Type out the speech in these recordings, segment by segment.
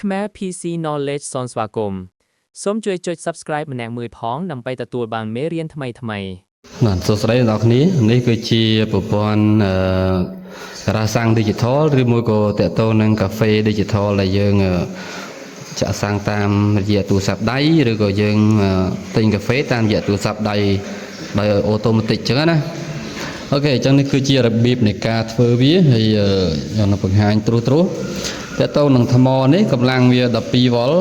Khmer PC Knowledge សូមស្វាគមន៍សូមជួយចុច Subscribe ម្នាក់មួយផងដើម្បីទទួលបានមេរៀនថ្មីៗ។ បាទសួស្តីអ្នកទាំងអស់គ្នានេះគឺជាប្រព័ន្ធអឺការ៉ាសាំង Digital ឬមួយក៏តកតទៅនឹងកាហ្វេ Digital ដែលយើងចាក់សាំងតាមរយៈទូរស័ព្ទដៃឬក៏យើងទិញកាហ្វេតាមរយៈទូរស័ព្ទដៃដោយ automatic ចឹងណាOK អញ្ចឹងនេះគឺជារបៀបនៃការធ្វើវាហើយខ្ញុំនឹងបង្ហាញត្រួសត្រាសតកតទៅនឹងថ្មនេះកម្លាំងវា12វ៉ុល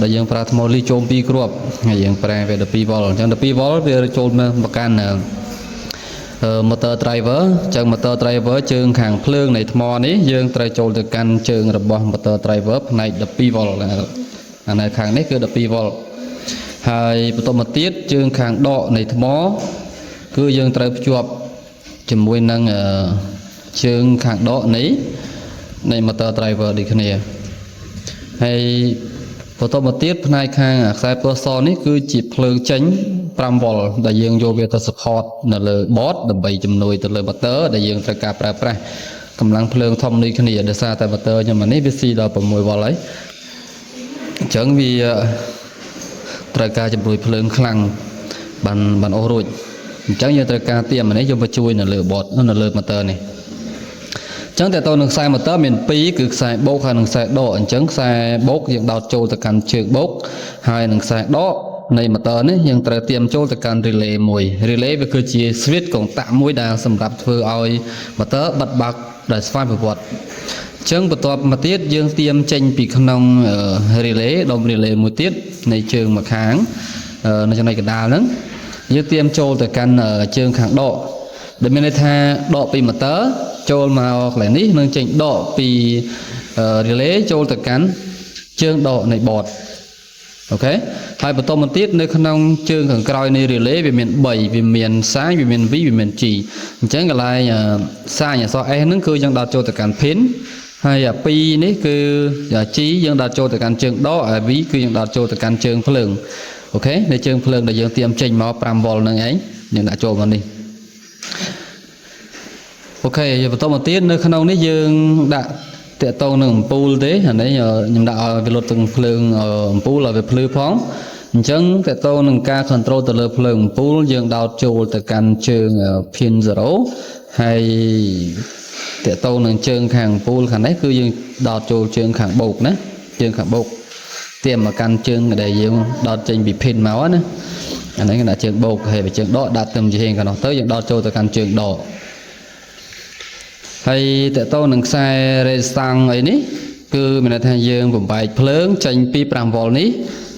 ដែលយើងប្រើថ្មលីចូល2គ្រាប់ហើយយើងប្រើវា12វ៉ុលអញ្ចឹង12វ៉ុលវាចូលមកកាន់motor driver អញ្ចឹង motor driver ជើងខាងភ្លើងនៃថ្មនេះយើងត្រូវចូលទៅកាន់ជើងរបស់ motor driver ផ្នែក12វ៉ុលអានៅខាងនេះគឺ12វ៉ុលហើយបន្តមកទៀតជើងខាងដកនៃថ្មគឺយើងត្រូវភ្ជាប់ជាមួយនឹងជើងខាងដកនៃ motor driver ដូចគ្នាហើយបន្តមកទៀតផ្នែកខាងខ្សែពណ៌សនេះគឺជាភ្លើងចេញ5វ៉ុលដែលយើងយកវាទៅ support នៅលើ board ដើម្បីជំនួយទៅលើ motor ដែលយើងត្រូវការប្រើប្រាស់កម្លាំងភ្លើងធំនេះគ្នាដោយសារតែ motor ខ្ញុំអានេះវាស៊ីដល់6វ៉ុលហើយអញ្ចឹងវាត្រូវការជំនួយភ្លើងខ្លាំងបានបានអូសរួចអញ្ចឹងយើងត្រូវការទៀមអានេះយកមកជួយនៅលើ board នៅលើ motor នេះ ចឹងតើតើនឹងខ្សែ motor មាន2គឺខ្សែបូកហើយនិងខ្សែដកអញ្ចឹងខ្សែបូកយើងដោតចូលទៅកាន់ជើងបូកហើយនឹងខ្សែដកនៃ motor នេះយើងត្រូវទៀមចូលទៅកាន់ relay មួយ relay វាគឺជា switch កុងតាក់មួយដែលសម្រាប់ធ្វើឲ្យ motor បិទបើកដោយស្វ័យប្រវត្តិអញ្ចឹងបន្ទាប់មកទៀតយើងទៀមចេញពីក្នុង relay ដុំ relay មួយទៀតនៃជើងម្ខាងនៅចំណុចកណ្ដាលហ្នឹងយើងទៀមចូលទៅកាន់ជើងខាងដកដែលមានន័យថាដកពី motor ចូលមកកន្លែងនេះនឹងចេញដកពី relay ចូលទៅកាន់ជើងដកនៃ board OK ហើយបន្តមកទៀតនៅក្នុងជើងខាងក្រោយនៃ relay វាមាន3វាមាន sign វាមាន V វាមាន G អញ្ចឹងកន្លែង sign អក្សរ S ហ្នឹងគឺយើងដោតចូលទៅកាន់ pin ហើយអា2នេះគឺ G យើងដោតចូលទៅកាន់ជើងដកហើយ V គឺយើងដោតចូលទៅកាន់ជើងភ្លើង OK នៅជើងភ្លើងដែលយើងទៀមចេញមក5 V ហ្នឹងឯងយើងដាក់ចូលមកនេះOK បន្តមកទៀតនៅក្នុងនេះយើងដាក់តាក់តងនឹងអំពូលទេអានេះខ្ញុំដាក់ឲ្យវាលុតទាំងភ្លើងអំពូលឲ្យវាភ្លឺផងអញ្ចឹងតាក់ទងនឹងការ control ទៅលើភ្លើងអំពូលយើងដោតចូលទៅកាន់ជើង pin 0ហើយតាក់ទងនឹងជើងខាងអំពូលខាងនេះគឺយើងដោតចូលជើងខាងបូកណាជើងខាងបូកទៀមមកកាន់ជើងដែលយើងដោតចេញពី pin មកណាអានេះគេដាក់ជើងបូកហើយបើជើងដកដាក់ទៅជាខាងនោះទៅយើងដោតចូលទៅកាន់ជើងដកហើយតកតទៅនឹងខ្សែ resistance អីនេះគឺមានន័យថាយើងបំបែកភ្លើងចេញពី5 V នេះ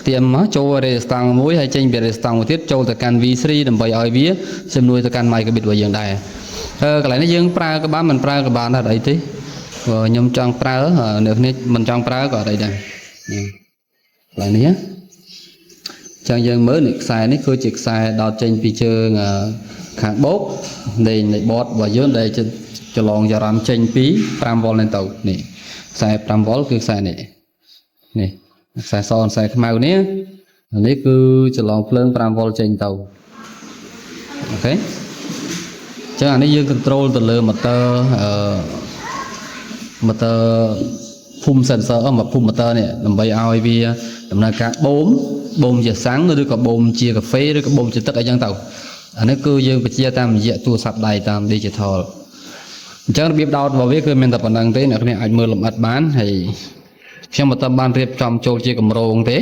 ទៀមមកចូល resistance មួយហើយចេញពី resistance មួយទៀតចូលទៅកាន់ V3 ដើម្បីឲ្យវាជំនួយទៅកាន់ microbit របស់យើងដែរអឺកន្លែងនេះយើងប្រើក៏បានមិនប្រើក៏បានដែរអីទេព្រោះខ្ញុំចង់ប្រើអ្នកនេះមិនចង់ប្រើក៏អត់អីដែរនេះកន្លែងនេះចឹងយើងមើលនេះខ្សែនេះគឺជាខ្សែដោតចេញពីជើងខាងបូកនៃ board របស់យើងដែលចលងចរន្តចេញពី5 V នេះទៅនេះខ្សែ5 V គឺខ្សែនេះនេះខ្សែសខ្សែខ្មៅនេះនេះគឺចលងភ្លើង5 V ចេញទៅOK ចឹងអានេះយើង control ទៅលើ motor អឺ motor ភូមិ sensor អមកភូមិ motor នេះដើម្បីឲ្យវាដំណើរការបូមបូមជាសាំងឬក៏បូមជាកាហ្វេឬក៏បូមជាទឹកអីចឹងទៅអានេះគឺយើងបញ្ជាតាមរយៈទូរស័ព្ទដៃតាម digital អញ្ចឹងរបៀបដោតរបស់វាគឺមានតែប៉ុណ្្នឹងទេអ្នកគ្នាអាចមើលលម្អិតបានហើយខ្ញុំមិនទាន់បានរៀបចំចូលជាកម្រងទេ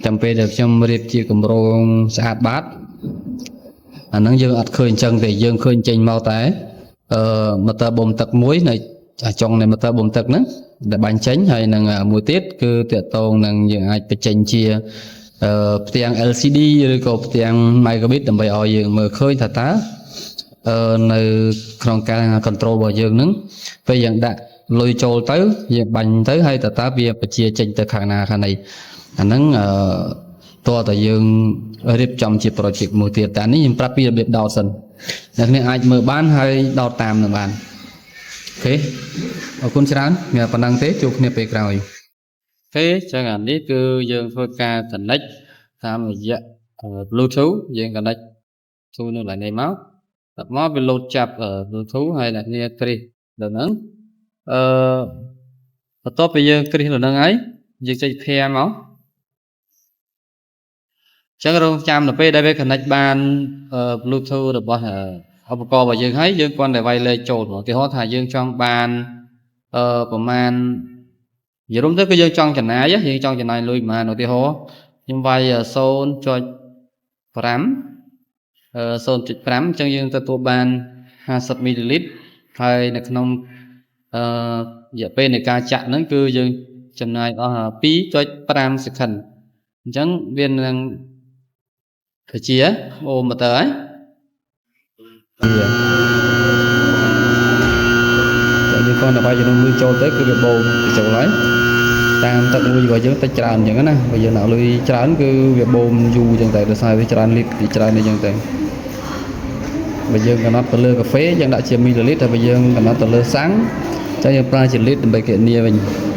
ចាំពេលដែលខ្ញុំរៀបជាកម្រងស្អាតបាតអាហ្នឹងយើងអត់ឃើញអញ្ចឹងទេយើងឃើញចេញមកតែអឺម៉ូទ័របូមទឹកមួយនៅចុងនៃម៉ូទ័របូមទឹកហ្នឹងដែលបាញ់ចេញហើយនឹងមួយទៀតគឺតាក់ទងនឹងយើងអាចបញ្ចេញជាអឺផ្ទាំង LCD ឬក៏ផ្ទាំង microbit ដើម្បីឲ្យយើងមើលឃើញថាតើអឺនៅក្នុងការ control របស់យើងហ្នឹងពេលយើងដាក់លុយចូលទៅយើងបាញ់ទៅហើយតើតើវាបញ្ជាចេញទៅខាងណាខាងណីអាហ្នឹងអឺតើតើយើងរៀបចំជា project មួយទៀតតែនេះខ្ញុំប្រាប់ពីរបៀបដោតសិនអ្នកគ្នាអាចមើលបានហើយដោតតាមនឹងបាន OK អរគុណច្រើនមានប៉ុណ្ណឹងទេជួបគ្នាពេលក្រោយ OK ចឹងអានេះគឺយើងធ្វើការ connect តាមរយៈ Bluetooth យើង connect ចូលនៅកន្លែងនេះមកដល់មកវាលោតចាប់ Bluetooth ហើយអ្នកគ្នាគ្រីសដល់ហ្នឹងអឺ បន្ទាប់ពីយើងគ្រីសលើហ្នឹងហើយយើងចុច pair មកអញ្ចឹងរងចាំដល់ពេលដែលវា connect បាន Bluetooth របស់ឧបករណ៍របស់យើងហើយយើងគ្រាន់តែវាយលេខចូលឧទាហរណ៍ថាយើងចង់បានអឺប្រមាណនិយាយរួមទៅគឺយើងចង់ចំណាយយើងចង់ចំណាយលុយប្រហែលឧទាហរណ៍ខ្ញុំវាយ0.5 0.5អញ្ចឹងយើងទទួលបាន50មីលីលីត្រហើយនៅក្នុងអឺរយៈពេលនៃការចាក់ហ្នឹងគឺយើងចំណាយអស់2.5 second អញ្ចឹងវានឹងទៅជាអូម៉ូទ័រហើយវាតែយើងគ្រាន់តែវាយចំនួនលុយចូលទៅគឺវាបូមបញ្ចូលហើយតាមទឹកលុយរបស់យើងតិចច្រើនអញ្ចឹងណាបើយើងដាក់លុយច្រើនគឺវាបូមយូរអញ្ចឹងតែដោយសារវាច្រើនលីត្រវាច្រើនអញ្ចឹងទៅបើយើងកំណត់ទៅលើកាហ្វេយើងដាក់ជាមីលីលីត្រតែបើយើងកំណត់ទៅលើសាំងអញ្ចឹងយើងប្រើជាលីត្រដើម្បីគណនាវិញ។